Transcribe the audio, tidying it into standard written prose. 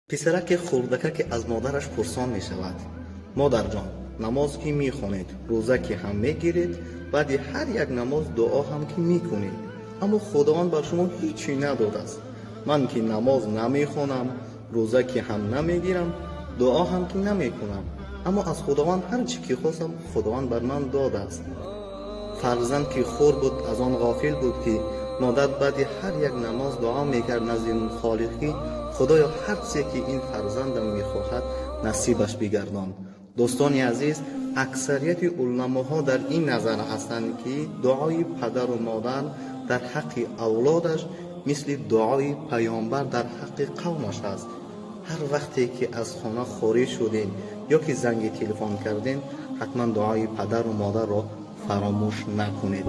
Писараке хурдакаке аз модараш пурсон мешавад: «Модарҷон, намоз ки мехонед, рӯза ки ҳам мегиред, баъди ҳар як намоз дуо ҳам ки мекунед, аммо Худованд бар шумо ҳечи надодааст. Ман ки намоз намехонам, рӯза ки ҳам намегирам, дуо ҳам ки намекунам, аммо аз Худованд ҳар чӣ ки хостам, Худованд бар ман додааст». Фарзанд ки хурд буд, аз он ғофил буд, ки модар баъди ҳар як намоз дуо мекард назди Холиқ, ки Худоё, ҳар чизе ки ин фарзандам мехоҳад, насибаш бигардон. Дӯстони азиз, аксарияти уламоҳо дар ин назар ҳастанд, ки дуои падару модар дар ҳаққи авлодаш мисли дуои паёмбар дар ҳаққи қавмаш аст. Ҳар вақте ки аз хона хориҷ шудем ё ки занги телефон кардем, ҳатман дуои падару модарро фаромӯш накунед.